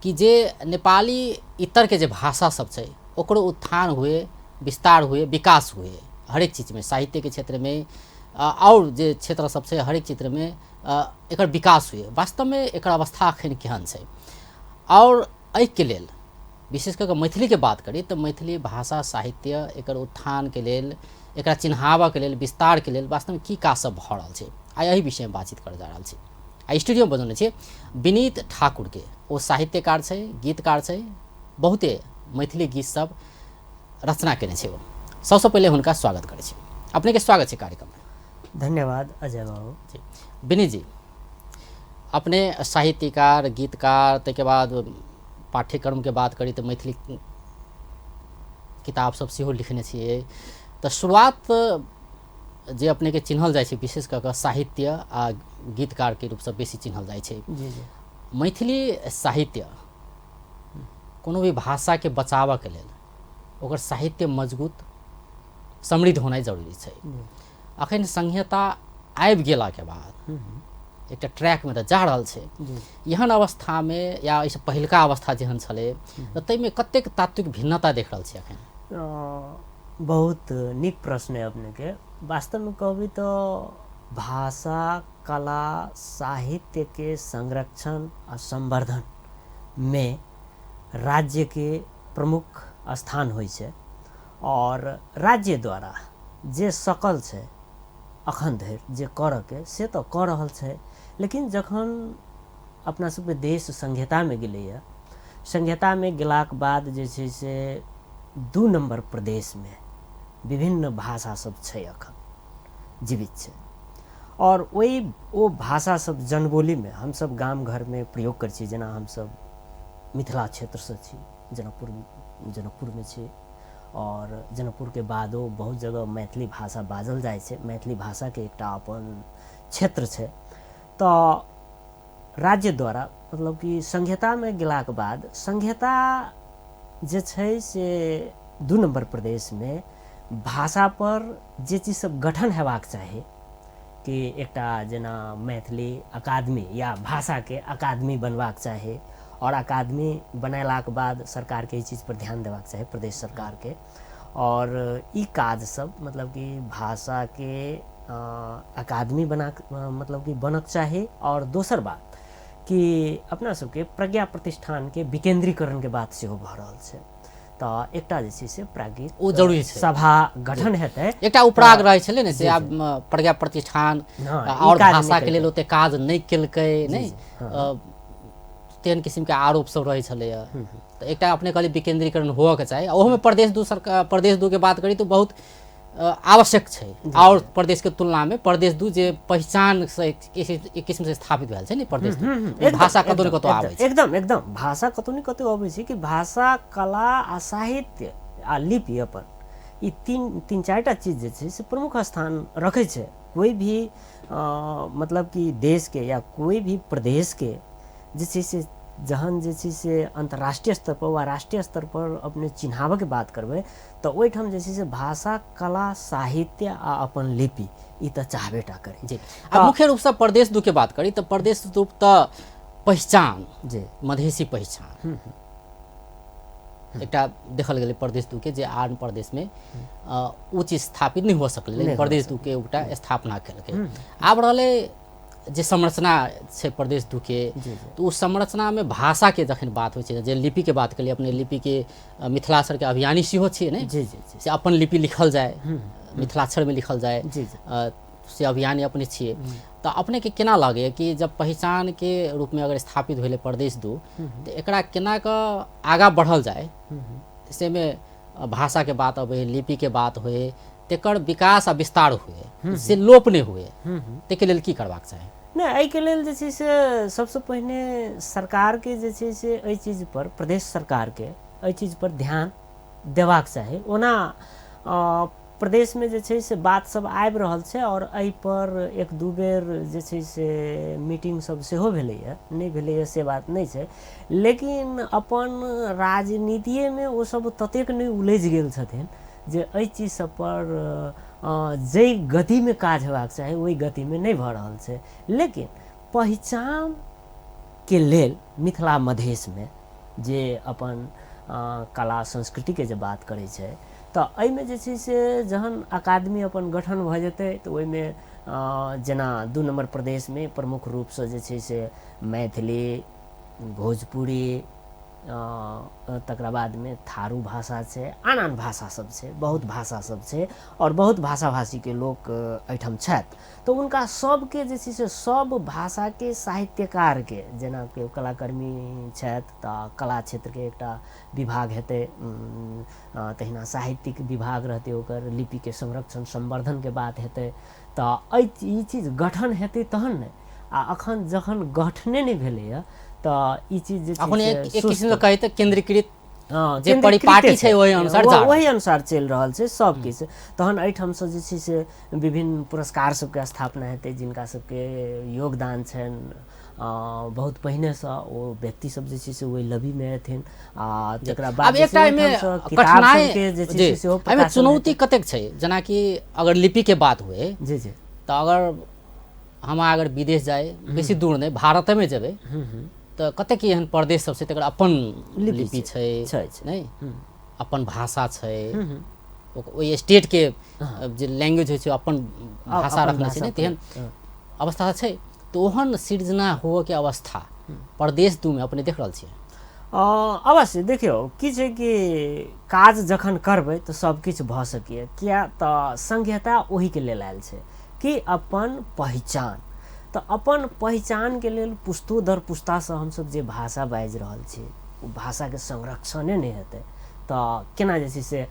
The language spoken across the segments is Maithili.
कि जे नेपाली इतरके जे भाषा सब छै ओकरो उत्थान हुए, विस्तार हुए, विकास हुए हरेक चीजमे, साहित्यके क्षेत्रमे आओर जे क्षेत्र सब छै हरेक क्षेत्रमे एकर विकास हुए। वास्तवमे एकर अवस्था अखन केहन छै आओर एहिके लेल विशेष कऽ मैथिलीके बात करी तऽ मैथिली भाषा साहित्य एकर उत्थानके लेल, एकरा चिन्हाबऽके लेल, विस्तारके लेल वास्तवमे की काज सब भऽ रहल छै, आइ एहि विषयमे बातचीत करऽ जा रहल छी। आ स्टूडियोमे बजौने छी विनीत ठाकुरके। ओ साहित्यकार छै, गीतकार छै, बहुते मैथिली गीत सब रचना केने छै ओ। सबसँ पहिले हुनका स्वागत करै छी। अपनेके स्वागत छै कार्यक्रममे। धन्यवाद अजय बाबू जी। विनीत जी, अपने साहित्यकार, गीतकार, ताहिके बाद पाठ्यक्रमके बात करी तऽ मैथिली किताब सब सेहो लिखने छियै। तऽ शुरुआत जे अपनेके चिन्हल जाइ छै विशेष कऽ कऽ साहित्य आ गीतकारके रूपसँ बेसी चिन्हल जाइ छै। जी जी। मैथिली साहित्य कोनो भी भाषाके बचाबऽके लेल ओकर साहित्य मजबूत समृद्ध होनाइ जरूरी छै। अखन संहिता आबि गेलाके बाद एकटा ट्रैकमे तऽ जा रहल छै। एहन अवस्थामे या एहिसँ पहिलका अवस्था जेहन छलै तऽ ताहिमे कतेक तात्विक भिन्नता देख रहल छी अखन? बहुत नीक प्रश्न है अपनेके। वास्तवमे कहबै तऽ भाषा, कला, साहित्यके संरक्षण आ संवर्धनमे राज्यके प्रमुख स्थान होइ छै और राज्य द्वारा जे सकल छै अखन धरि जे करऽके से तऽ कऽ रहल छै, लेकिन जखन अपना सबके देश संहितामे गेलैए, संहितामे गेलाके बाद जे छै से 2 नम्बर प्रदेशमे विभिन्न भाषा सब छै अखन जीवित छै और ओ भाषा सब जनबोलीमे हमसब गाम घरमे प्रयोग करै छी। जेना हमसब मिथिला क्षेत्रसँ छी, जनकपुरमे छी और जनकपुरके बादो बहुत जगह मैथिली भाषा बाजल जाइ छै। मैथिली भाषाके एकटा अपन क्षेत्र छै। तऽ राज्य द्वारा मतलब कि संहितामे गेलाके बाद संहिता जे छै से 2 नम्बर प्रदेशमे भाषा पर जे चीज सब गठन हेबाक चाही कि एकटा जेना मैथिली अकादमी या भाषाके अकादमी बनबाक चाही और अकादमी बनेलाके बाद सरकारके एहि चीज पर ध्यान देबाक चाही, प्रदेश सरकारके। और ई काज सब मतलब कि भाषाके अकादमी बना मतलब कि बनक चाही। और दोसर बात कि अपना सबके प्रज्ञा प्रतिष्ठानके विकेन्द्रीकरणके बात सेहो भऽ रहल छै। तऽ एकटा जे छै से प्राज्ञिक ओ जरूरी छै, सभा गठन हेतै। एकटा उपराग रहै छलै ने से आब प्रज्ञा प्रतिष्ठान और भाषाके लेल ओते काज नहि केलकै, नहि तेहन किसिमके आरोप सब रहै छलैए। तऽ एकटा अपने कहली विकेन्द्रीकरण होअके चाही, ओहोमे प्रदेश 2 सरकार, प्रदेश 2 के बात करी तऽ बहुत आवश्यक छै। और प्रदेशके तुलनामे प्रदेश 2 जे पहिचान से एक किसिमसँ स्थापित भेल छै ने, प्रदेश 2 भाषा कतौ ने कतौ आबै छै। एकदम एकदम भाषा कतौ ने कतौ अबै छै कि भाषा, कला आ साहित्य आ लिपि अपन ई तीन चारिटा चीज जे छै से प्रमुख स्थान रखै छै। कोइ भी मतलब कि देशके या कोइ भी प्रदेशके जे छै से जहन जे छै से अन्तर्राष्ट्रीय स्तर पर वा राष्ट्रीय स्तर पर अपने चिन्हाबऽके बात करबै तऽ ओहिठाम जे छै से भाषा, कला, साहित्य आ अपन लिपि ई तऽ चाहबे टा करी। जी। आ मुख्य रूपसँ प्रदेश 2 के बात करी तऽ प्रदेश 2 तऽ पहिचान, जी मधेसी पहिचान एकटा देखल गेलै प्रदेश 2 के, जे आन प्रदेशमे ओ चीज स्थापित नहि हो सकलै, लेकिन प्रदेश 2 के एकटा स्थापना केलकै। आब रहलै जे संरचना छै प्रदेश 2 के, तऽ ओ संरचनामे भाषाके जखन बात होइ छै, जे लिपिके बात केलियै अपने, लिपिके मिथिलाक्षरके अभियानी सेहो छियै ने? जी जी जी। से अपन लिपि लिखल जाय, मिथिलाक्षरमे लिखल जाय, जी जी, से अभियानी अपने छियै। तऽ अपनेके केना लगैए कि जब पहिचानके रूपमे अगर स्थापित भेलै प्रदेश 2 तऽ एकरा केना कऽ आगाँ बढ़ल जाय, सेमे भाषाके बात अबै, लिपिके बात होइ, तेकर विकास आ विस्तार हुए, से लोप नहि हुए, ताहिके लेल की करबाक चाही? नहि, एहिके लेल जे छै से सबसँ पहिने सरकारके जे छै से एहि चीज पर, प्रदेश सरकारके एहि चीज पर ध्यान देबाक चाही। ओना प्रदेशमे जे छै से बात सब आबि रहल छै और एहिपर 1-2 बेर जे छै से मीटिंग सब सेहो भेलैए, नहि भेलैए से बात नहि छै, लेकिन अपन राजनीतिएमे ओ सब ततेक नहि उलझि गेल छथिन जे एहि चीज सब पर जाहि गतिमे काज हेबाक चाही ओहि गतिमे नहि भऽ रहल छै। लेकिन पहिचानके लेल मिथिला मधेशमे जे अपन कला संस्कृतिके जे बात करै छै। तऽ एहिमे जे छै से जहन अकादमी अपन गठन भऽ जेतै तऽ ओहिमे जेना 2 नम्बर प्रदेशमे प्रमुख रूपसँ जे छै से मैथिली, भोजपुरी, तकरा बादमे थारू भाषा छै, आन आन भाषा सब छै, बहुत भाषा सब छै आओर बहुत भाषा भाषीके लोक एहिठाम छथि। तऽ हुनका सबके जे छै से सब भाषाके साहित्यकारके, जेना केओ कलाकर्मी छथि तऽ कला क्षेत्रके एकटा विभाग हेतै, तहिना साहित्यिक विभाग रहतै, ओकर लिपिके संरक्षण संवर्धनके बात हेतै। तऽ एहि ई चीज गठन हेतै तहन ने। आ अखन जखन गठने नहि भेलैए तऽ ई चीज जे छै एक किसिमसँ कहै तऽ केन्द्रीकृत जे परिपाटी छै ओहि अनुसार ओहि अनुसार चलि रहल छै सब किछु। तहन एहिठामसँ जे छै से विभिन्न पुरस्कार सबके स्थापना हेतै, जिनका सबके योगदान छनि बहुत पहिनेसँ, ओ व्यक्ति सब जे छै से ओहि लबीमे एथिन। आ तकरा बाद एकटा एहिमे कठिनाइ जे छै सेहो, एहिमे चुनौती कतेक छै? जेनाकि अगर लिपिके बात हुए जी जी, तऽ अगर हम अगर विदेश जाइ, बेसी दूर नहि, भारतमे जेबै तऽ कतेक एहन प्रदेश सब छै तकर अपन लिपि छै, नहि अपन भाषा छै, ओहि स्टेटके जे लैंग्वेज होइ छै अपन भाषा रखने छै, नहि तेहन अवस्था छै। तऽ ओहन सृजना होअके अवस्था प्रदेश 2 मे अपने देख रहल छियै? अवश्य। देखियौ की छै कि काज जखन करबै तऽ सब किछु भऽ सकैए, किया तऽ संघीयता ओहिके लेल आयल छै कि अपन पहिचान। तऽ अपन पहिचानके लेल पुस्तो दर पुस्तासँ हमसब जे भाषा बाजि रहल छी ओ भाषाके संरक्षणे नहि हेतै तऽ केना जे छै से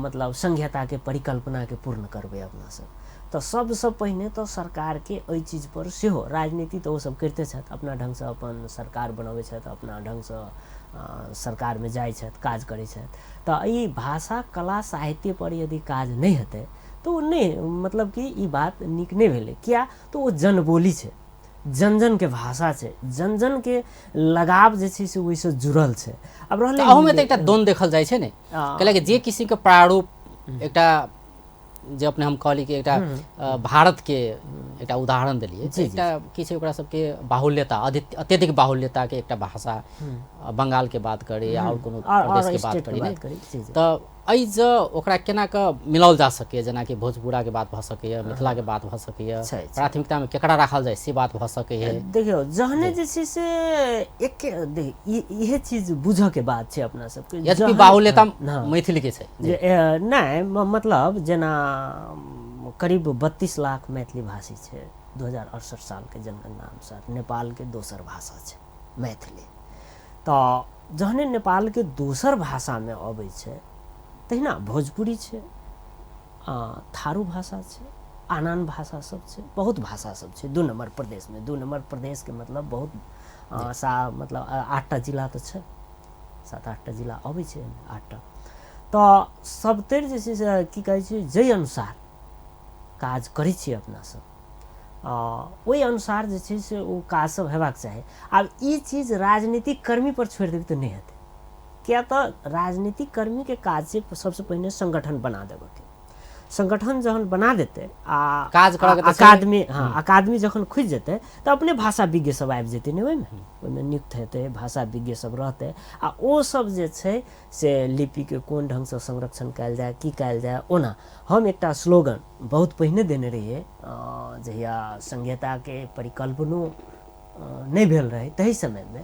मतलब संघीयताके परिकल्पनाके पूर्ण करबै अपना सब। तऽ सबसँ पहिने तऽ सरकारके एहि चीजपर सेहो राजनीति तऽ ओसब करिते छथि, अपना ढङ्गसँ अपन सरकार बनबै छथि, अपना ढङ्गसँ सरकारमे जाइ छथि, काज करै छथि। तऽ ई भाषा कला साहित्यपर यदि काज नहि हेतै तऽ ओ नहि, मतलब कि ई बात नीक नहि भेलै। किया तऽ ओ जनबोली छै, जन जनके भाषा छै, जन जनके लगाव जे छै से ओहिसँ जुड़ल छै। आब रहलै अहूमे तऽ एकटा द्वन्द्व देखल जाइ छै ने, कैलाकि जे किसिमके प्रारूप एकटा जे अपने हम कहली कि एकटा भारतके एकटा उदाहरण देलियै, एकटा की छै ओकरा सबके बाहुल्यता, अत्यधिक बाहुल्यताके एकटा भाषा, बंगालके बात करी या आओर कोनो प्रदेशके बात करी, तऽ एहि जे ओकरा केना कऽ मिलाओल जा सकैए? जेनाकि भोजपुराके बात भऽ सकैए, मिथिलाके बात भऽ सकैए, प्राथमिकतामे केकरा राखल जाय से बात भऽ सकैए। देखियौ जहने जे छै से एक इहे चीज बुझऽके बात छै अपना सबके, यद्यपि बाहुल्यता मैथिलीके छै नहि, मतलब जेना करीब 32 लाख मैथिली भाषी छै 2068 सालके जनगणना अनुसार, नेपालके दोसर भाषा छै मैथिली। तऽ जहने नेपालके दोसर भाषामे अबै छै तहिना भोजपुरी छै, थारू भाषा छै, आन आन भाषा सब छै, बहुत भाषा सब छै 2 नम्बर प्रदेशमे। 2 नम्बर प्रदेशके मतलब बहुत सा मतलब 8टा जिला तऽ छै, 7-8टा जिला अबै छै एहिमे, 8टा। तऽ सबतरि जे छै से की कहै छै, जाहि अनुसार काज करै छियै अपना सब ओहि अनुसार जे छै से ओ काज सब हेबाक चाही। आब ई चीज राजनीतिक कर्मीपर छोड़ि देबै तऽ नहि हेतै, किया तऽ राजनीतिक कर्मीके काज छै सबसँ पहिने संगठन बना देबऽके। संगठन जहन बना देतै आ काज करऽ अकादमी, हाँ अकादमी जखन खुजि जेतै तऽ अपने भाषा विज्ञ सब आबि जेतै ने, ओहिमे नियुक्त हेतै, भाषा विज्ञ सब रहतै आ ओ सब जे छै से लिपिके कोन ढङ्गसँ संरक्षण कयल जाय, की कयल जाय। ओना हम एकटा स्लोगन बहुत पहिने देने रहियै, जहिया संघीयताके परिकल्पनो नहि भेल रहै ताहि समयमे,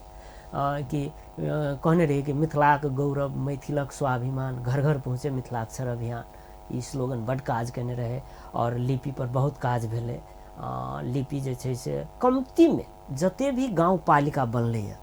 कि कहने रहियै कि मिथिलाक गौरव मैथिलक स्वाभिमान, घर घर पहुँचे मिथिलाक्षर अभियान। ई स्लोगन बड्ड काज केने रहै आओर लिपिपर बहुत काज भेलै। लिपि जे छै से कमतीमे जते भी गाउँपालिका बनलैए,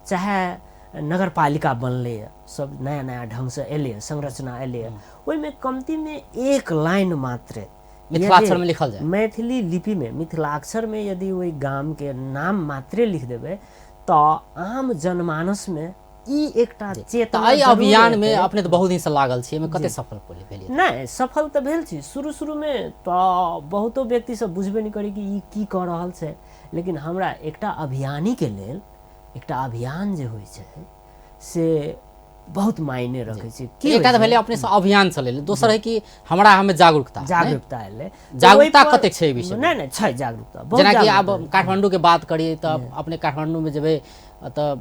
चाहे नगरपालिका बनलैए, सब नया नया ढङ्गसँ एलैए, संरचना एलैए, ओहिमे कमतीमे एक लाइन मात्रे मिथिलाक्षरमे लिखल जाय, मैथिली लिपिमे मिथिलाक्षरमे यदि ओहि गामके नाम मात्रे लिख देबै तऽ आम जनमानसमे ई एकटा चेतना। एहि अभियानमे अपने तऽ बहुत दिनसँ लागल छी, एहिमे कते सफल भेलियै? नहि, सफल तऽ भेल छी। शुरू शुरूमे तऽ बहुतो व्यक्ति सब बुझबे नहि करै कि ई की कऽ रहल छै, लेकिन हमरा एकटा अभियानीके लेल एकटा अभियान जे होइ छै से बहुत मायने रखै छै। एकटा तऽ भेलै अपने से अभियान चलेलै, दोसर है कि हमरा हमे जागरूकता जागरूकता एलै। जागरूकता कतेक छै एहि विषयमे? नहि नहि छै जागरूकता। जेनाकि आब काठमाण्डूके बात करी तऽ अपने काठमाण्डूमे जेबै तऽ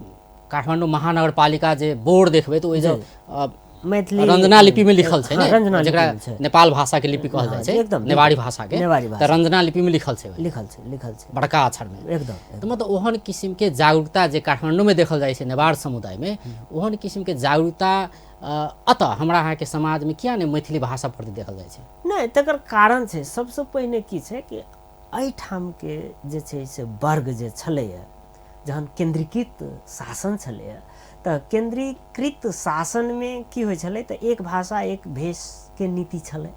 काठमाडौँ महानगरपालिका जे बोर्ड देखबै तऽ ओहि जे मैथिली रंजना लिपि में लिखल छै हाँ, ने, रंजना जकरा लिपि में छै। नेपाल भाषा के लिपि कहल जाइ छै, एकदम, नेवारी भाषा के, नेवारी भाषा। तऽ रंजना लिपि में लिखल छै, लिखल छै, लिखल छै बड़का अक्षर में एकदम। तऽ मतलब ओहन किसिम के जागरूकता जे काठमाडौँ में देखल जाइ छै नेवार समुदाय में, ओहन किसिम के जागरूकता अतः हमरा अहाँके समाज में किया नहि मैथिली भाषा प्रति देखल जाइ छै? नहि, तकर कारण छै सबसँ पहिने की छै कि एहिठामके जे छै से वर्ग जे छलैए, जहन केन्द्रीकृत शासन छलैए तऽ केन्द्रीकृत शासनमे की होइ छलै तऽ एक भाषा एक भेषके नीति छलै,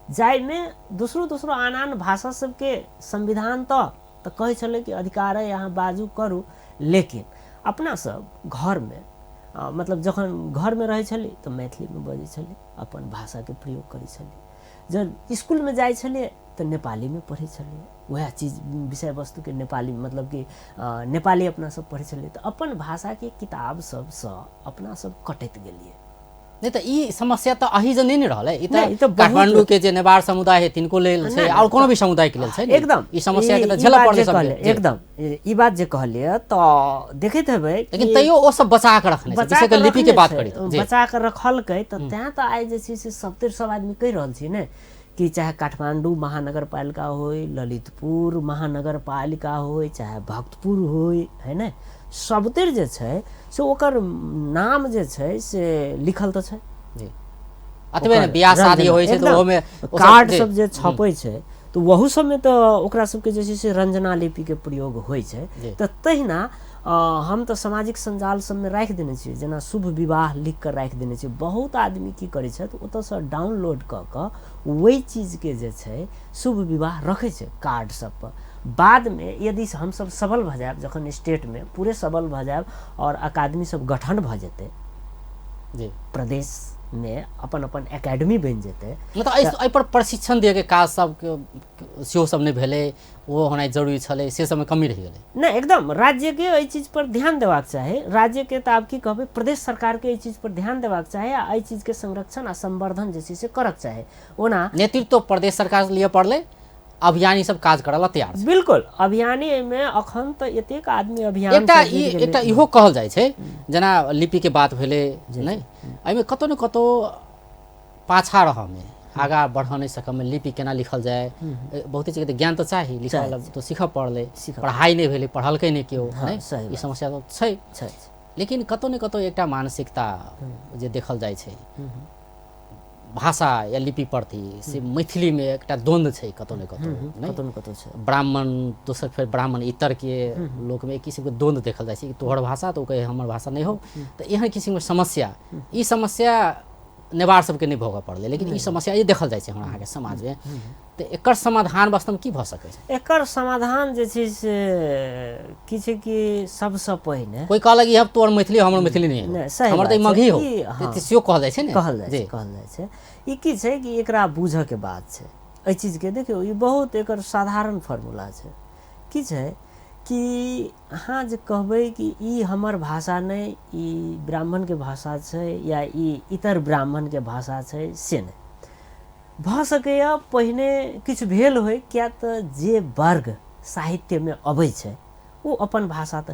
जाहिमे दोसरो दोसरो आन आन भाषा सबके संविधान तऽ कहै छलै कि अधिकार अइ, अहाँ बाजू करू, लेकिन अपना सब घरमे मतलब जखन घरमे रहै छली तऽ मैथिलीमे बजै छली, अपन भाषाके प्रयोग करै छली। जब स्कूलमे जाइ छलियै तऽ नेपालीमे पढ़ै छलियै, वएह चीज विषय वस्तुके नेपाली मतलब कि नेपाली अपना सब पढ़ै छलियै, तऽ अपन भाषाके किताब सबसँ अपना सब कटैत गेलियै। नहि तऽ ई समस्या तऽ अही जे नहि ने रहलै, ई नहि, ई तऽ तऽ बहुत काठमाडौँ के जे नेवार समुदाय है तिनको लेल छै, आओर कोनो भी समुदाय के लेल छै ने। एकदम। ई समस्या के तऽ ई झेलऽ बात पड़लै जे सबके। कहलियै, जी। एकदम। ई बात जे कहलियै तऽ देखैत हेबै लेकिन कि तैयो ओ सब बचा कऽ रखने छै, बचा विशेष कऽ कऽ लिपि के रखने बात छै, करी तऽ, जी। बचा कऽ रखलकै तऽ तैं तऽ आइ जे छै से सबतर सब आदमी कहि रहल छी ने कि चाहे काठमाडौँ महानगरपालिका होय, ललितपुर महानगरपालिका होय, चाहे भक्तपुर होय, है ने, सबतर जे छै से ओकर नाम जे छै से लिखल तऽ छै। जी। अतबे ने बियाह शादी रंजना, होइ छै तऽ एकदम। ओहोमे ओ सब कार्ड जी। सब जे छपै छै तऽ ओहू सबमे तऽ ओकरा सबके जे छै से रंजना लिपिके प्रयोग होइ छै। जी। तऽ तहिना हम तऽ सामाजिक सञ्जाल सबमे राखि देने छियै, जेना शुभ विवाह लिख कऽ राखि देने छियै। बहुत आदमी की करै छथि, ओतऽसँ डाउनलोड कऽ कऽ ओहि चीजके जे छै शुभ विवाह रखै छै कार्ड सबपर। बादमे यदि हमसब सबल भऽ जायब, जखन स्टेटमे पूरे सबल भऽ जायब आओर अकादमी सब गठन भऽ जेतै, जी। प्रदेशमे अपन अपन एकेडमी बनि जेतै, मतलब एहि पर प्रशिक्षण दिअके काज सबके सेहो सब नहि भेलै, ओहो होनाइ जरूरी छलै, से सबमे कमी रहि गेलै। नहि, एकदम राज्यके एहि चीज पर ध्यान देबाक चाही। राज्यके तऽ आब की कहबै, प्रदेश सरकारके एहि चीज पर ध्यान देबाक चाही आ एहि चीजके संरक्षण आ संवर्धन जे छै से करक चाही। ओना नेतृत्व प्रदेश सरकार लिअ पड़लै, अभियानी सब काज करऽ ला तैयार छै। बिल्कुल, अभियानी एहिमे अखन तऽ एतेक आदमी अभियान एकटा से जुड़ि गेलै। एकटा इहो कहल जाइ छै, जेना लिपिके बात भेलै नहि, एहिमे कतौ ने कतौ पाछा रहऽमे, आगाँ बढ़ऽ नहि सकऽमे, लिपि केना लिखल जाय, बहुते चीजके तऽ ज्ञान तऽ चाही, लिखऽ ला तऽ सीखऽ पड़लै, सीखऽ पढ़ाइ नहि भेलै, पढ़लकै नहि केओ, हाँ, नहि, सही ई बात। समस्या तऽ छै। छै, छै। लेकिन कतौ ने कतौ एकटा मानसिकता जे देखल जाइ छै भाषा या लिपि प्रति, से मैथिलीमे एकटा द्वन्द्व छै कतौ ने कतौ, नहि? कतौ ने कतौ छै। ब्राह्मण दोसर फेर ब्राह्मण इतरके लोकमे एक किसिमके द्वन्द्व देखल जाइ छै कि तोहर भाषा तऽ ओ कहै हमर भाषा नहि हो, तऽ एहन किसिमके समस्या, ई समस्या नेवार सबके नहि भोगऽ पड़लै, लेकिन ई समस्या ई देखल जाइ छै हमरा अहाँके समाजमे। तऽ एकर समाधान वास्तवमे की भऽ सकै छै? एकर समाधान जे छै से की छै कि सबसँ पहिने कोइ कहलक कि हम तोहर मैथिली, हमर मैथिली नहि हो, नहि, सही हमर तऽ ई बात छै। मगही हो, ई, हाँ। तऽ सेहो कहल जाइ छै ने। कहल जाइ छै, जी। कहल जाइ छै। ई की छै कि एकरा बूझऽके बात छै एहि चीजके। देखियौ, ई बहुत एकर साधारण फॉर्मूला छै। की छै कि अहाँ जे कहबै कि ई हमर भाषा नहि, ई ब्राह्मणके भाषा छै या ई इतर ब्राह्मणके भाषा छै, से नहि भऽ सकैए। पहिने किछु भेल होइ, किया तऽ जे वर्ग साहित्यमे अबै छै ओ अपन भाषा तऽ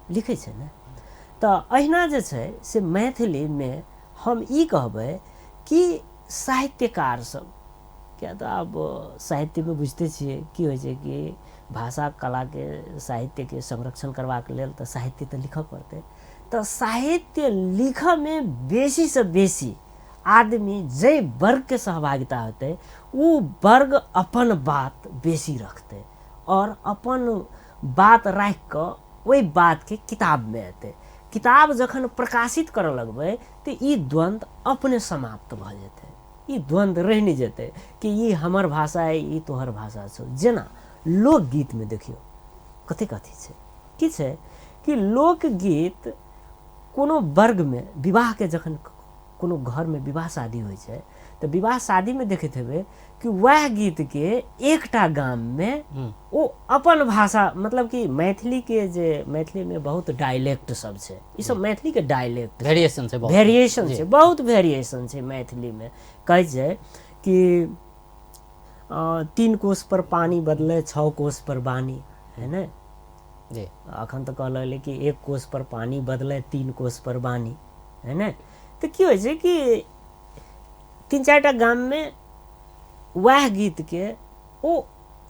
लिखै छै ने। तऽ अहिना जे छै से मैथिलीमे हम ई कहबै कि साहित्यकार सब, किया तऽ आब साहित्यमे बुझिते छियै की होइ छै कि भाषा कलाके साहित्यके संरक्षण करबाक लेल तऽ साहित्य तऽ लिखऽ पड़तै। तऽ साहित्य लिखऽमे बेसीसँ बेसी आदमी जाहि वर्गके सहभागिता हेतै ओ वर्ग अपन बात बेसी रखतै आओर अपन बात राखि कऽ ओहि बातके किताबमे एतै। किताब जखन प्रकाशित करऽ लगबै तऽ ई द्वन्द्व अपने समाप्त भऽ जेतै, ई द्वन्द्व रहि नहि जेतै कि ई हमर भाषा अइ, ई तोहर भाषा छौ। जेना लोकगीतमे देखियौ कतेक अथी छै, की छै कि लोकगीत कोनो वर्गमे विवाहके जखन कोनो घरमे विवाह शादी होइ छै तऽ विवाह शादीमे देखैत हेबै कि वएह गीतके एकटा गाममे ओ अपन भाषा, मतलब कि मैथिलीके जे मैथिलीमे बहुत डायलेक्ट सब छै, ई सब मैथिलीके डायलेक्ट वेरिएशन छै, बहुत वेरिएशन छै, बहुत वेरिएशन छै मैथिलीमे। कहै छै कि 3 कोस पर पानी बदले 6 कोस पर बानी, है ने। जी। अखन तऽ कहऽ लगलै कि एक कोस पर पानी बदलै 3 कोस पर बानी, है ने। तऽ की होइ छै कि 3-4 टा गाममे वएह गीतके ओ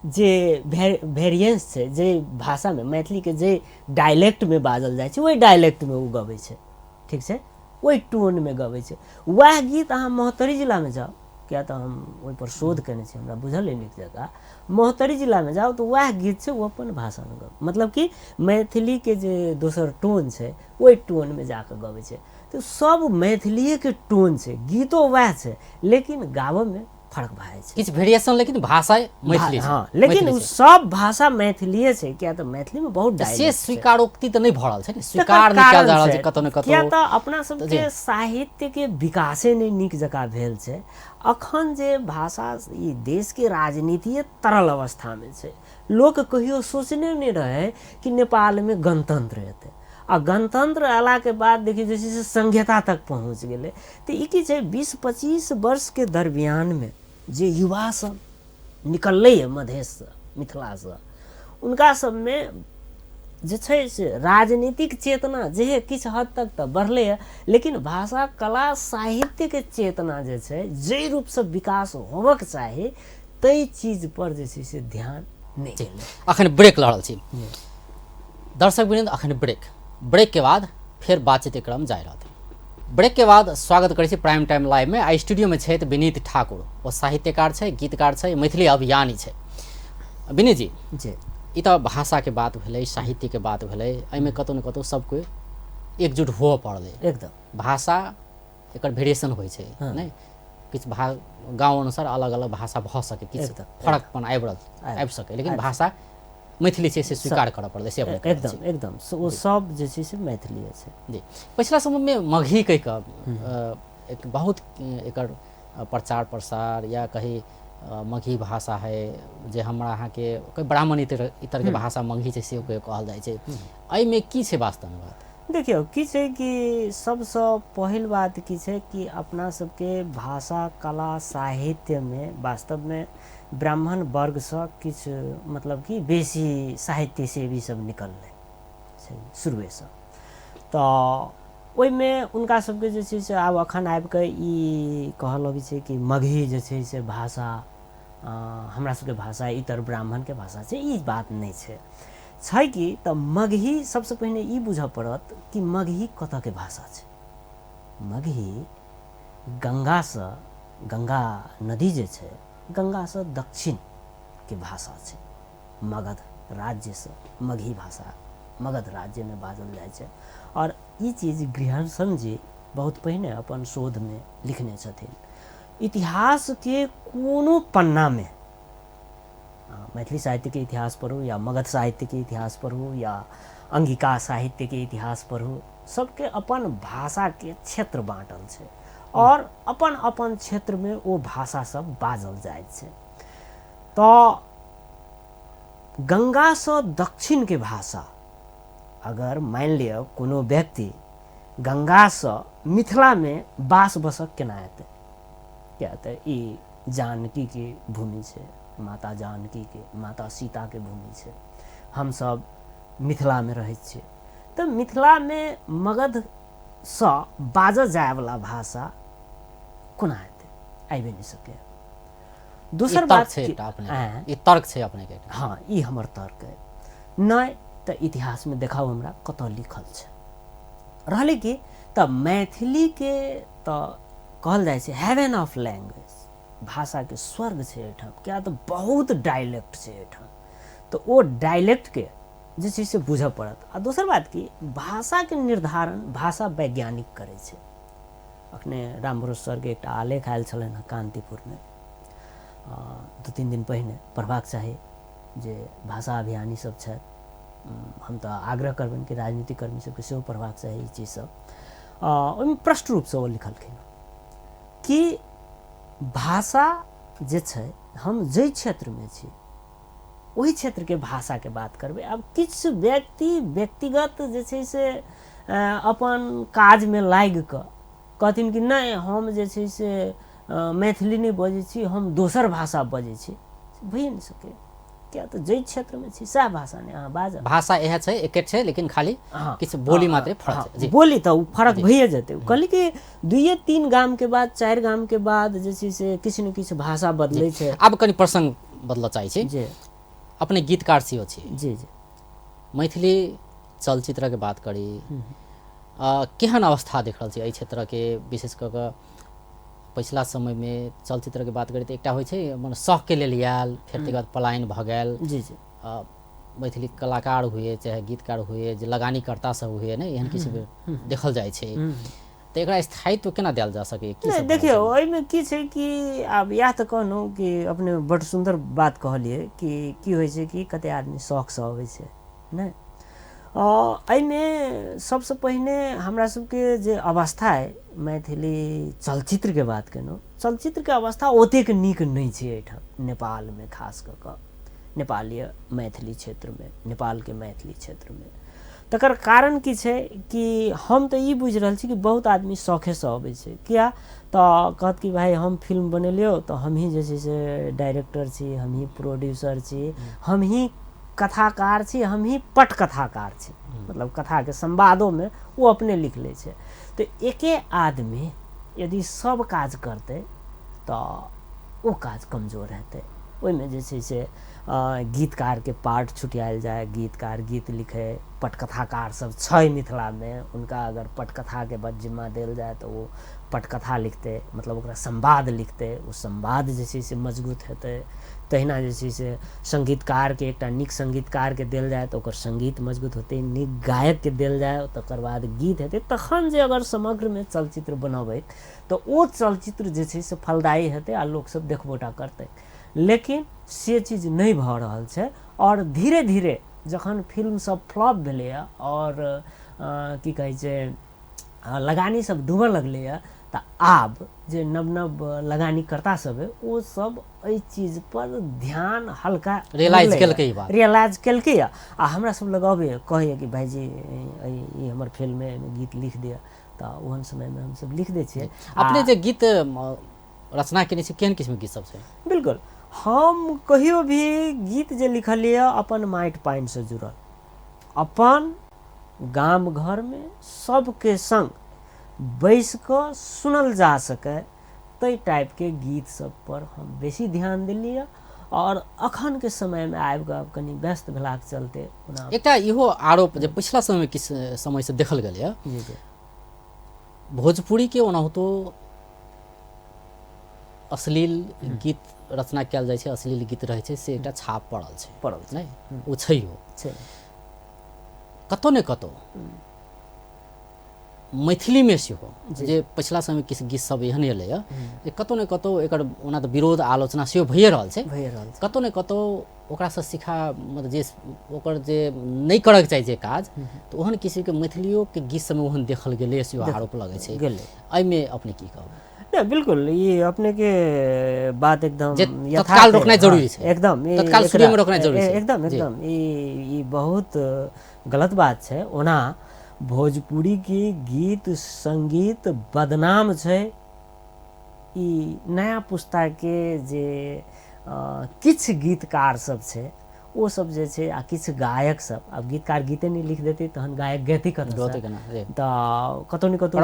जे वेरिएंस छै, जे भाषामे मैथिलीके जे डायलेक्टमे बाजल जाइ छै ओहि डायलेक्टमे ओ गबै छै, ठीक छै, ओहि टोनमे गबै छै। वएह गीत अहाँ महोत्तरी जिलामे जाउ, किया तऽ हम ओहिपर शोध केने छी, हमरा बुझल अइ नीक जकाँ, महोत्तरी जिलामे जाउ तऽ वएह गीत छै ओ अपन भाषामे गबै, मतलब कि मैथिलीके जे दोसर टोन छै ओहि टोनमे जाकऽ गबै छै। तऽ सब मैथिलीएके टोन छै, गीतो वएह छै, लेकिन गाबऽमे फर्क भए जाइ छै, किछु वेरिएशन, लेकिन भाषा मैथिली। हाँ, लेकिन ओ सब भाषा मैथिलीए छै, किया तऽ मैथिलीमे बहुत से स्वीकारोक्ति तऽ नहि भऽ रहल छै ने, स्वीकार नहि कयल जा रहल छै कतौ ने कतौ, किया तऽ अपना सबके साहित्यके विकासे नहि नीक जकाँ भेल छै। अखन जे भाषा ई देशके राजनीतिए तरल अवस्थामे छै, लोक कहियो सोचने नहि रहै कि नेपालमे गणतन्त्र हेतै, आ गणतन्त्र अयलाके बाद देखियौ जे छै से संघीयता तक पहुँच गेलै। तऽ ई की छै, 20-25 वर्षके दरमियानमे जे युवा सब निकललै मधेशसँ, मिथिलासँ, उनका सबमे जे छै से राजनीतिक चेतना जे किछु हद तक तऽ बढ़लै हँ, लेकिन भाषा कला साहित्यके चेतना जे छै जाहि रूपसँ विकास होबक चाही ताहि चीजपर जे छै से ध्यान नहि गेलै। अखन ब्रेक लऽ रहल छी दर्शक वृंद, अखन ब्रेक के बाद फेर बातचीत क्रम जारी रहतै। ब्रेक के बाद स्वागत करै छी प्राइम टाइम लाइव में। आ स्टूडियो में छथि विनीत ठाकुर, ओ साहित्यकार छै, गीतकार छै, मैथिली अभियानी छै। विनीत जी, जी, ई तऽ भाषा के बात भेलै, साहित्य के बात भेलै, एहिमे कतौ ने कतौ सब कोइ एकजुट हुअ पड़लै। एकदम भाषा एकर वेरिएशन होइ छै नहि, किछु गाँव अनुसार अलग अलग भाषा भऽ सकै, किछु फरकपन आबि सकै, लेकिन भाषा मैथिली छै से स्वीकार करऽ पड़लै, से एकदम एकदम ओ सब जे छै से मैथिलीए छै। जी, पछिला समयमे मगही कहि कऽ एक बहुत एकर प्रचार प्रसार या कही मगही भाषा है जे हमरा अहाँके कोइ ब्राह्मण इतरके भाषा मगही छै से कहल जाइ छै, एहिमे की छै वास्तवमे बात? देखियौ की छै कि सबसँ पहिल बात की छै कि अपना सबके भाषा कला साहित्यमे वास्तवमे ब्राह्मण वर्गसँ किछु मतलब कि बेसी साहित्य सेवी सब निकललै छै शुरुएसँ, तऽ ओहिमे हुनका सबके जे छै से आब अखन आबिकऽ ई कहऽ लगै छै कि मगही जे छै से भाषा हमरा सबके भाषा इतर ब्राह्मणके भाषा छै, ई बात नहि छै। छै कि तऽ मगही सबसँ पहिने ई बुझऽ पड़त कि मगही कतऽके भाषा छै। मगही गङ्गासँ, गङ्गा नदी जे छै गङ्गासँ दक्षिणके भाषा छै, मगध राज्यसँ मगही भाषा मगध राज्यमे बाजल जाइ छै। आओर ई चीज ग्रियर्सन जी बहुत पहिने अपन शोधमे लिखने छथिन। इतिहासके कोनो पन्नामे, मैथिली साहित्यके इतिहास पढ़ू या मगध साहित्यके इतिहास पढ़ू या अंगिका साहित्यके इतिहास पढ़ू, सबके अपन भाषाके क्षेत्र बाँटल छै और अपन अपन क्षेत्रमे ओ भाषा सब बाजल जाइ छै। तऽ गङ्गासँ दक्षिणके भाषा अगर मानि लिअ कोनो व्यक्ति गङ्गासँ मिथिलामे बास बसक केना हेतै, किया तऽ ई जानकीके भूमि छै, माता जानकीके, माता सीताके भूमि छै, हमसब मिथिलामे रहै छियै, तऽ मिथिलामे मगधसँ बाजल जायवला भाषा कोना हेतै, आबि नहि सकै। दोसर बात छै ई तर्क छै अपनेके? हाँ, ई हमर तर्क है। नहि तऽ इतिहासमे देखाउ हमरा कतऽ लिखल छै। रहलै कि तऽ मैथिलीके तऽ कहल जाइ छै हेवन ऑफ लैंग्वेज, भाषाके स्वर्ग छै एहिठाम, किया तऽ बहुत डायलेक्ट छै एहिठाम, तऽ ओ डायलेक्टके जे छै से बुझऽ पड़त। आ दोसर बात कि भाषाके निर्धारण भाषा वैज्ञानिक करै छै। अखने रामभरोस सरके एकटा आलेख आयल छलनि हँ कान्तिपुरमे 2-3 दिन पहिने, पढ़बाक चाही जे भाषा अभियानी सब छथि, हम तऽ आग्रह करबनि कि राजनीतिक कर्मी सबके सेहो पढ़बाक चाही ई चीजसब। ओहिमे प्रष्ट रूपसँ ओ लिखलखिन कि भाषा जे छै हम जाहि क्षेत्रमे छी ओहि क्षेत्रके भाषाके बात करबै। आब किछु व्यक्ति व्यक्तिगत जे छै से अपन काजमे लागि कऽ कहथिन कि नहि हम जे छै से मैथिली नहि बजै छी, हम दोसर भाषा बजै छी, भइए नहि सकै। किया तऽ जाहि क्षेत्रमे छी सएह भाषा ने अहाँ बाजब। भाषा इएह छै, एके छै, लेकिन खाली किछु बोली मात्रे फरक छै। बोली तऽ ओ फरक भइए जेतै। कहली कि 2-3 गामके बाद 4 गामके बाद जे छै से किछु ने किछु भाषा बदलै छै। आब कनि प्रसङ्ग बदलऽ चाहै छी। जी। अपने गीतकार सेहो छी। जी जी। मैथिली चलचित्रके बात करी, केहन अवस्था देख रहल छी एहि क्षेत्रके? विशेष कऽ कऽ पछिला समयमे चलचित्रके बात करी तऽ एकटा होइ छै मने शौकके लेल आयल, फेर तकर बाद पलायन भऽ गेल। जी जी। मैथिली कलाकार हुए चाहे गीतकार हुए, जे लगानीकर्ता सब हुए ने, एहन किछु देखल जाइ छै, तऽ एकरा स्थायित्व केना देल जा सकै? देखियौ एहिमे की छै कि आब इएह तऽ कहलहुँ कि अपने बड्ड सुन्दर बात कहलियै कि की होइ छै कि कते आदमी शौकसँ अबै छै नहि। एहिमे सबसँ पहिने हमरा सबके जे अवस्था अइ मैथिली चलचित्रके बात केलहुँ, चलचित्रके अवस्था ओतेक नीक नहि छै एहिठाम नेपालमे, खास कऽ कऽ नेपालीय मैथिली क्षेत्रमे, नेपालके मैथिली क्षेत्रमे। तकर कारण की छै कि हम तऽ ई बुझि रहल छी कि बहुत आदमी शौखेसँ अबै छै। किया तऽ कहत कि भाइ हम फिल्म बनेलियौ तऽ हमही जे छै से डायरेक्टर छी, हमही प्रोड्यूसर छी, हमही कथाकार छी, हमही पटकथाकार छी, मतलब कथाके संवादोमे ओ अपने लिख लै छै। तऽ एके आदमी यदि सब काज करतै तऽ ओ काज कमजोर हेतै। ओहिमे जे छै से गीतकारके पार्ट छुटियायल जाय, गीतकार गीत लिखै, पटकथाकार सब छै मिथिलामे, हुनका अगर पटकथाके जिम्मा देल जाय तऽ ओ पटकथा लिखतै, मतलब ओकरा संवाद लिखतै, ओ संवाद जे छै से मजबूत हेतै। तहिना जे छै से सङ्गीतकारके, एकटा नीक सङ्गीतकारके देल जाय तऽ ओकर सङ्गीत मजबूत हेतै, नीक गायकके देल जाय तकर बाद गीत हेतै। तखन जे अगर समग्रमे चलचित्र बनबै तऽ ओ चलचित्र जे छै से फलदायी हेतै आ लोकसब देखबोटा करतै। लेकिन से चीज नहि भऽ रहल छै। आओर धीरे धीरे जखन फिल्म सब फ्लॉप भेलैए आओर की कहै छै लगानी सब डूबऽ लगलैए, तऽ आब जे नव नव लगानीकर्ता सब है ओ सब एहि चीज पर ध्यान हल्का रियलाइज केलकै, रियलाइज केलकै। आ हमरा सब लग अबैए, कहैए कि भाइजी ई हमर फिल्ममे गीत लिख दिअ, तऽ ओहन समयमे हमसब लिख दै छियै। अपने जे गीत रचना केने छी, केहन किस्मके गीत सब छै? बिल्कुल, हम कहियो भी गीत जे लिखलियै अपन माटि पानिसँ जुड़ल, अपन गाम घरमे सबके सङ्ग बैस कऽ सुनल जा सकै ताहि टाइपके गीत सब पर हम बेसी ध्यान देलियै। और अखनके समयमे आबि कऽ कनि व्यस्त भेलाके चलते ओना एकटा इहो आरोप जे पिछला समयमे किछु समयसँ देखल गेलैए, भोजपुरीके ओनाहितो अश्लील गीत रचना कयल जाइ छै, अश्लील गीत रहै छै, से एकटा छाप पड़ल छै, पड़ल नहि ओ छैहो छै। कतौ ने कतौ मैथिलीमे सेहो जे पछिला समय किछु गीत सब एहन एलैए जे कतौ ने कतौ एकर ओना तऽ विरोध आलोचना सेहो भइए रहल छै, कतौ ने कतौ ओकरासँ सिखा मतलब जे ओकर जे नहि करऽके चाही जे काज, तऽ ओहन किसिमके मैथिलियोके गीत सबमे ओहन देखल गेलै सेहो आरोप लगै छै। एहिमे अपने की कहब? नहि बिल्कुल, ई अपनेके बात एकदम तत्काल रोकनाइ जरूरी छै, एकदम तत्काल शुरूमे रोकनाइ जरूरी छै, एकदम एकदम। ई बहुत गलत बात छै। ओना भोजपुरीके गीत सङ्गीत बदनाम छै, ई नया पुस्ताके जे किछु गीतकार सब छै ओ सब जे छै आ किछु गायक सब, आब गीतकार गीते नहि लिख देतै तहन गायक गैती कतऽ, तऽ कतौ ने कतौ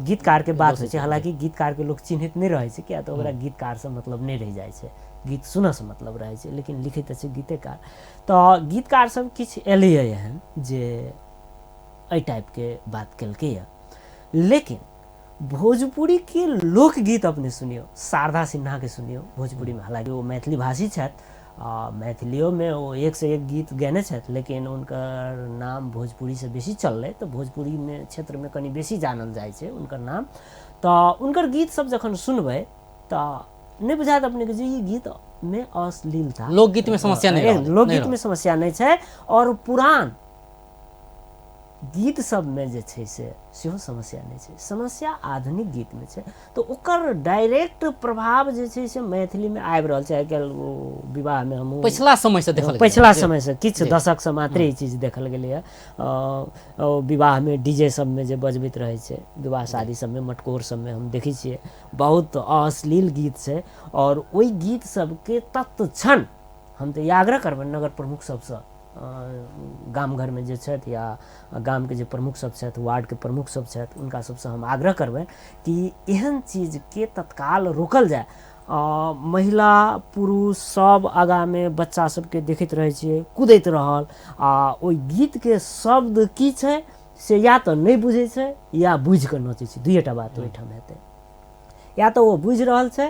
गीतकारके बात होइ छै। हालाँकि गीतकारके लोक चिन्हित नहि रहै छै, किया तऽ ओकरा गीतकारसँ मतलब नहि रहि जाइ छै, गीत सुनऽसँ मतलब रहै छै, लेकिन लिखैत तऽ छै गीतेकार। तऽ गीतकार सब किछु एलैए एहन जे एहि टाइपके बात केलकैए। लेकिन भोजपुरीके लोकगीत अपने सुनियौ, शारदा सिन्हाके सुनियौ भोजपुरीमे, हालाँकि ओ मैथिली भाषी छथि, मैथिलियोमे ओ एकसँ एक गीत गयने छथि, लेकिन हुनकर नाम भोजपुरीसँ बेसी चललै, तऽ भोजपुरीमे क्षेत्रमे कनि बेसी जानल जाइ छै हुनकर नाम। तऽ हुनकर गीत सब जखन सुनबै तऽ नहि बुझायत अपनेके जे ई गीतमे अश्लीलता, लोकगीतमे समस्या नहि, लोकगीतमे समस्या नहि छै। आओर पुरान गीत सबमे जे छै से सेहो समस्या नहि छै, समस्या आधुनिक गीतमे छै। तऽ ओकर डायरेक्ट प्रभाव जे छै से मैथिलीमे आबि रहल छै। आइकाल्हि ओ विवाहमे हमहूँ पछिला समयसँ देखल, पछिला समयसँ किछु दशकसँ मात्रे ई चीज देखल गेलैए। विवाहमे डीजे सबमे जे बजबैत रहै छै, विवाह शादी सबमे, मटकोर सबमे हम देखै छियै बहुत अश्लील गीत छै। आओर ओहि गीत सबके तत्क्षण हम तऽ ई आग्रह करबनि नगर प्रमुख सबसँ, गाम घरमे जे छथि या गामके जे प्रमुख सब छथि, वार्डके प्रमुख सब छथि, हुनका सबसँ हम आग्रह करबनि कि एहन चीजके तत्काल रोकल जाय। महिला पुरुष सब आगाँमे बच्चा सबके देखैत रहै छियै, कुदैत रहल आ ओहि गीतके शब्द की छै से या तऽ नहि बुझै छै या बुझिकऽ नचै छै। दुइएटा बात ओहिठाम हेतै, या तऽ ओ बुझि रहल छै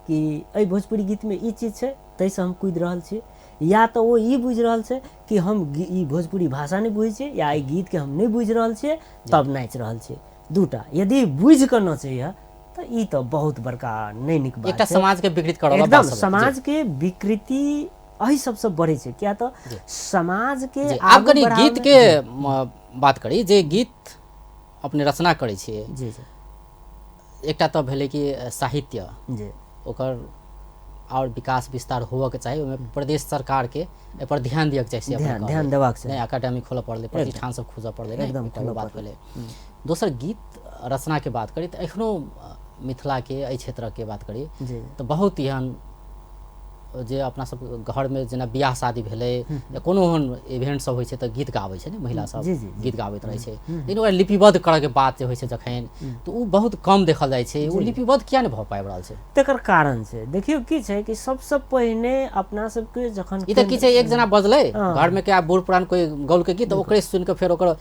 कि एहि भोजपुरी गीतमे ई चीज छै ताहिसँ हम कुदि रहल छी, या तऽ ओ ई बुझि रहल छै कि हम ई भोजपुरी भाषा नहि बुझै छियै या एहि गीतके हम नहि बुझि रहल छियै तब नाचि रहल छियै। दूटा यदि बुझिकऽ नचैए तऽ ई तऽ बहुत बड़का नहि नीक बात एकटा छै। समाजके विकृत करऽ एकदम समाजके विकृति एहि सबसँ बढ़ै छै, किया तऽ समाजके आब कनि गीतके बात करी, जे गीत अपने रचना करै छियै। जी जी। एकटा तऽ भेलै कि साहित्य, जी, ओकर आओर विकास विस्तार होबऽके चाही, ओहिमे प्रदेश सरकारके एहिपर ध्यान दिअके चाही, से ध्यान देबाक चाही। नहि अकादमी खोलऽ पड़लै, प्रतिष्ठान सब खोजऽ पड़लै, एकदम एकटा बात भेलै। दोसर गीत रचनाके बात करी तऽ एखनो मिथिलाके एहि क्षेत्रके बात करी तऽ बहुत एहन जे अपना सब घरमे जेना बियाह शादी भेलै या कोनो ओहन इवेंट सब होइ छै तऽ गीत गाबै छै ने महिला सब, गीत गाबैत रहै छै, लेकिन ओकरा लिपिबद्ध करऽके बात जे होइ छै जखन तऽ ओ बहुत कम देखल जाइ छै। ओ लिपिबद्ध किया नहि भऽ पाबि रहल छै? तकर कारण छै, देखियौ की छै कि सबसँ पहिने अपना सबके जखन ई तऽ की छै, एक जना बजलै घरमे के आब बूढ़ पुरान कोइ गौलकै गीत तऽ ओकरे सुनि कऽ फेर ओकर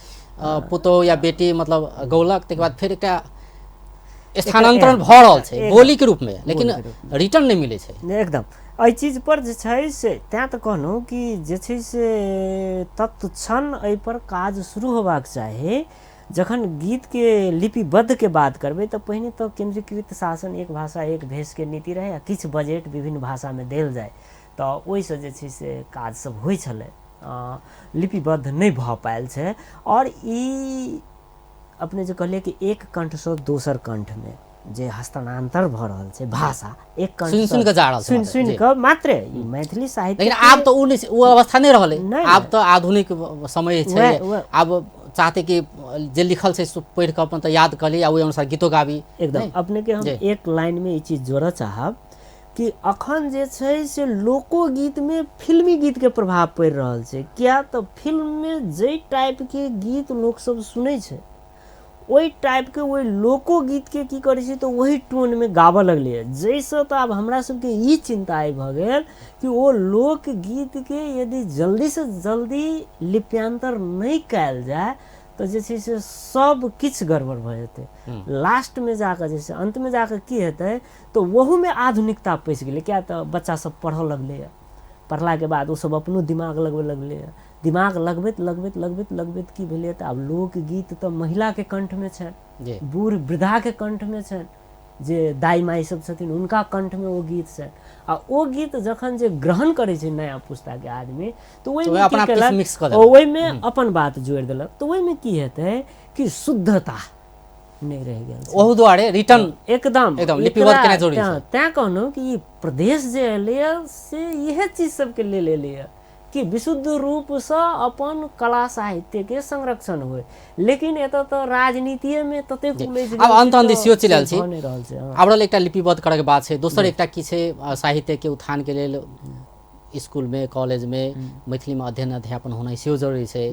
पुतोहु या बेटी मतलब गौलक, ताहिके बाद फेर एकटा स्थानांतरण भऽ रहल छै बोलीके रूपमे, लेकिन रिटर्न नहि मिलै छै। एकदम एहि चीजपर जे छै से तैँ तऽ कहलहुँ कि जे छै से तत्क्षण एहिपर काज शुरू होबाक चाही। जखन गीतके लिपिबद्धके बात करबै तऽ पहिने तऽ केन्द्रीकृत शासन एक भाषा एक भेषके नीति रहै आ किछु बजट विभिन्न भाषामे देल जाय तऽ ओहिसँ जे छै से काज सब होइ छलै, लिपिबद्ध नहि भऽ पायल छै। आओर ई अपने जे कहलियै कि एक कंठसँ दोसर कंठमे जे हस्तानांतर भऽ रहल छै भाषा, एक कंठ सुनि सुनि कऽ जा रहल छै, सुनि सुनि कऽ मात्रे ई मैथिली साहित्य, लेकिन आब तऽ ओ नहि, ओ अवस्था नहि रहलै। आब तऽ आधुनिक समय छै, आब चाहते कि जे लिखल छै से पढ़ि कऽ अपन तऽ याद कऽ ली आ ओहि अनुसार गीतो गाबी। एकदम अपनेके हम एक लाइनमे ई चीज जोड़ऽ चाहब कि अखन जे छै से लोकोगीतमे फिल्मी गीतके प्रभाव पड़ि रहल छै। किया तऽ फिल्ममे जाहि टाइपके गीत लोकसब सुनै छै ओहि टाइपके ओहि लोकोगीतके की करै छै तऽ ओहि टोनमे गाबऽ लगलैए, जाहिसँ तऽ आब हमरा सबके ई चिन्ता भऽ गेल कि ओ लोकगीतके यदि जल्दीसँ जल्दी लिप्यांतर नहि कयल जाय तऽ जे छै से सब किछु गड़बड़ भऽ जेतै। लास्टमे जाकऽ जे छै अन्तमे जाकऽ की हेतै तऽ ओहूमे आधुनिकता पैसि गेलै। किया तऽ बच्चा सब पढ़ऽ लगलैए, पढ़लाके बाद ओसब अपनो दिमाग लगबै लगलैए, दिमाग लगबैत लगबैत लगबैत लगबैत की भेलै तऽ आब लोकगीत तऽ महिलाके कंठमे छनि, बूढ़ वृद्धाके कंठमे छनि, जे दाइ माइ सब छथिन हुनका कंठमे ओ गीत छनि। आ ओ गीत जखन जे ग्रहण करै छै नया पुस्ताके आदमी तऽ ओहिमे की केलक, ओहिमे अपन बात जोड़ि देलक, तऽ ओहिमे की हेतै कि शुद्धता नहि रहि गेल, ओहू दुआरे रिटर्न एकदम एकदम लिपिबद्ध केनाइ जरूरी छै। तैँ कहलहुँ कि ई प्रदेश जे एलैए से इएह चीज सबके लेल एलैए कि विशुद्ध रूपसँ अपन कला साहित्यके संरक्षण होइ, लेकिन एतऽ तऽ राजनीतिएमे ततेक उलझि आब अन्त अन्त सेहो चलि आयल छै। आब रहल एकटा लिपिबद्ध करैके बात छै, दोसर एकटा की छै साहित्यके उत्थानके लेल स्कूलमे कॉलेजमे मैथिलीमे अध्ययन अध्यापन होनाइ सेहो जरूरी छै।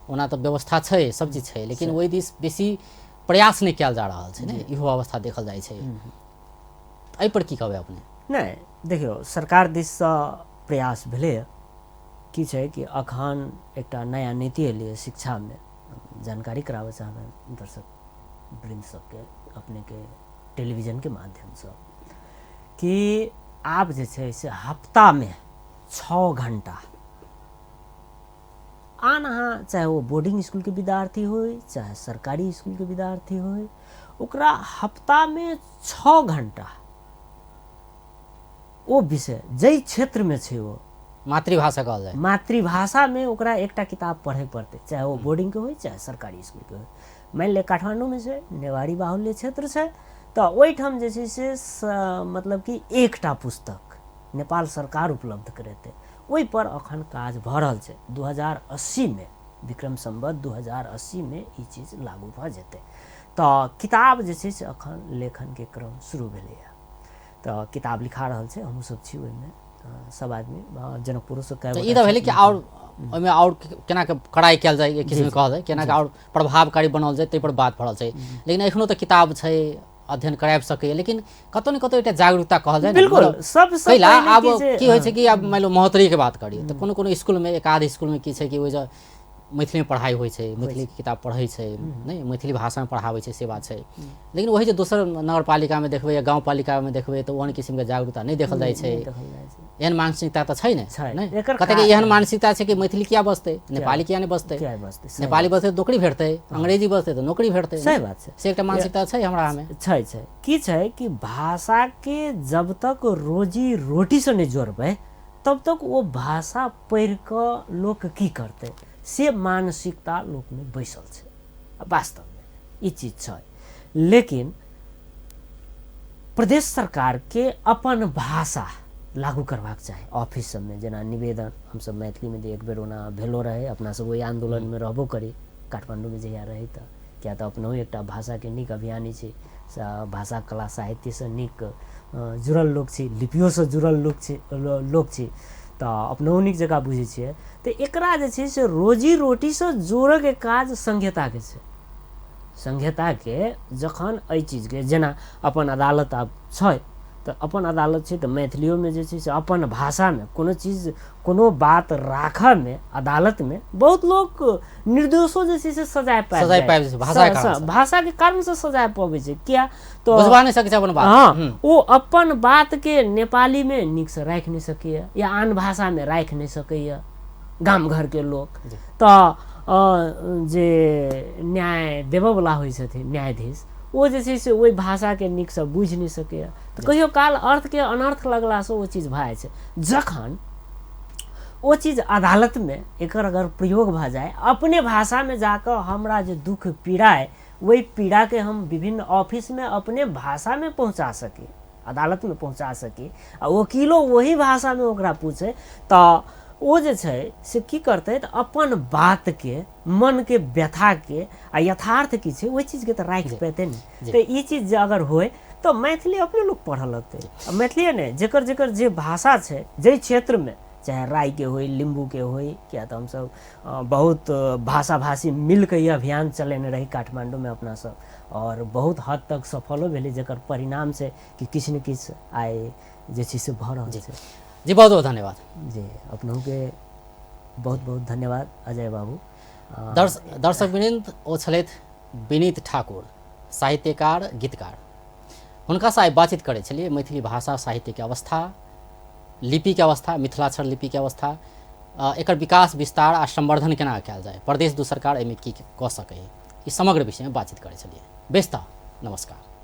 ओना तऽ व्यवस्था छै, सब चीज छै, लेकिन ओहि दिस बेसी प्रयास नहि कयल जा रहल छै ने, इहो अवस्था देखल जाइ छै। एहिपर की कहबै अपने? नहि देखियौ, सरकार दिससँ प्रयास भेलैए। की छै कि अखन एकटा नया नीति एलैए शिक्षामे, जानकारी कराबऽ चाहबै दर्शक वृन्द सबके अपनेके टेलीविजनके माध्यमसँ कि आब जे छै से हफ्तामे 6 घण्टा आन अहाँ चाहे ओ बोर्डिंग स्कूलके विद्यार्थी होइ चाहे सरकारी स्कूलके विद्यार्थी होइ, ओकरा हफ्तामे 6 घण्टा ओ विषय जाहि क्षेत्रमे छै ओ मातृभाषा कहल जाय, मातृभाषामे ओकरा एकटा किताब पढ़ै पड़तै, चाहे ओ बोर्डिंगके होइ चाहे सरकारी स्कूलके होइ। मानि लिअ काठमाण्डूमे छै, नेवारी बाहुल्य क्षेत्र छै, तऽ ओहिठाम जे छै से मतलब कि एकटा पुस्तक नेपाल सरकार उपलब्ध करेतै, ओहिपर अखन काज भऽ रहल छै। 2080मे विक्रम सम्वत 2080मे ई चीज लागू भऽ जेतै। तऽ किताब जे छै से अखन लेखनके क्रम शुरू भेलैए, तऽ किताब लिखा रहल छै, हमहूँसब छी ओहिमे। सब आदमी जनकपुरोसँ कए। ई तऽ भेलै कि आओर ओहिमे आओर केना कऽ कड़ाइ कयल जाय, एक किस्ममे कहल जाय केना कऽ आओर प्रभावकारी बनाओल जाय, ताहि पर बात भऽ रहल छै। लेकिन एखनो तऽ किताब छै, अध्ययन कराबि सकैए, लेकिन कतौ ने कतौ एकटा जागरूकता कहल जाय। बिल्कुल, सबसँ पहिला आब की होइ छै कि आब मानि लो महोत्तरीके बात करी तऽ कोनो कोनो स्कूलमे, एक आध स्कूलमे की छै कि ओहि जे मैथिलीमे पढ़ाइ होइ छै, मैथिलीके किताब पढ़ै छै, नहि मैथिली भाषामे पढ़ाबै छै, से बात छै। लेकिन वही जे दोसर नगरपालिकामे देखबै या गाउँपालिकामे देखबै तऽ ओहन किसिमके जागरूकता नहि देखल जाइ छै। एहन मानसिकता तऽ छै ने, नहि कतेक एहन मानसिकता छै कि मैथिली किया बजतै, नेपाली किया नहि बजतै, नेपाली बजतै तऽ नौकरी भेटतै, अंग्रेजी बजतै तऽ नौकरी भेटतै। सही बात छै, से एकटा मानसिकता छै हमरामे छै। छै की छै कि भाषाके जब तक रोजी रोटीसँ नहि जोड़बै तब तक ओ भाषा पढ़ि कऽ लोक की करतै, से मानसिकता लोकमे बैसल छै वास्तवमे, ई चीज छै। लेकिन प्रदेश सरकारके अपन भाषा लागू करबाक चाही ऑफिस सबमे, जेना निवेदन हमसब मैथिलीमे जे एक बेर ओना भेलो रहै, अपना सब ओहि आन्दोलनमे रहबो करी काठमाण्डूमे जहिया रही, तऽ किया तऽ अपनहु एकटा भाषाके नीक अभियानी छी, भाषा कला साहित्यसँ नीक जुड़ल लोक छी, लिपियोसँ जुड़ल लोक छी, तऽ अपनहु नीक जकाँ बुझै छियै। तऽ एकरा जे छै से रोजी रोटीसँ जोड़ऽके काज संघीयताके छै। संघीयताके जखन एहि चीजके, जेना अपन अदालत आब छै तऽ अपन अदालत छै तऽ मैथिलियोमे जे छै से अपन भाषामे कोनो चीज कोनो बात राखऽमे अदालतमे बहुत लोक निर्दोषो जे छै से सजाय पाबि भाषाके कारणसँ सजाय पबै छै। किया तऽ बुझबा नहि सकै छै अपन बात। हँ, ओ अपन बातके नेपालीमे नीकसँ राखि नहि सकैए या आन भाषामे राखि नहि सकैए गाम घरके लोक। तऽ जे न्याय देबऽवला होइ छथिन न्यायाधीश, ओ जे छै से ओहि भाषाके नीकसँ बुझि नहि सकैए, तऽ कहियो काल अर्थके अनर्थ लगलासँ ओ चीज भऽ जाइ छै। जखन ओ चीज अदालतमे एकर अगर प्रयोग भऽ जाय, अपने भाषामे जाकऽ हमरा जे दुःख पीड़ा अइ ओहि पीड़ाके हम विभिन्न ऑफिसमे अपने भाषामे पहुँचा सकी, अदालतमे पहुँचा सकी, आ वकीलो ओही भाषामे ओकरा पूछे, तऽ ओ जे छै से की करतै तऽ अपन बातके, मनके व्यथाके आ यथार्थ की छै ओहि चीजके तऽ राखि पेतै ने। तऽ ई चीज जे अगर होय तऽ मैथिली अपने लोक पढ़ऽ लगतै। आ मैथिलीए नहि, जकर जकर जे भाषा छै जाहि क्षेत्रमे, चाहे रायके होय, लिम्बूके होय, किया तऽ हमसब बहुत भाषा भाषी मिलके ई अभियान चलेने रही काठमाण्डूमे अपना सब, आओर बहुत हद तक सफलो भेलै, जकर परिणाम छै कि किछु ने किछु आइ जे छै से भऽ रहल छै। जी बहुत बहुत धन्यवाद। जी अपनहुके बहुत बहुत धन्यवाद अजय बाबू। दर्शक वृन्द, ओ छलथि विनीत ठाकुर, साहित्यकार, गीतकार। हुनकासँ आइ बातचीत करै छलियै मैथिली भाषा साहित्यके अवस्था, लिपिके अवस्था, मिथिलाक्षर लिपिके अवस्था, एकर विकास, विस्तार आ संवर्धन केना कयल जाय, प्रदेश दू सरकार एहिमे की कऽ सकैए, ई समग्र विषयमे बातचीत करै छलियै। बेस तऽ नमस्कार।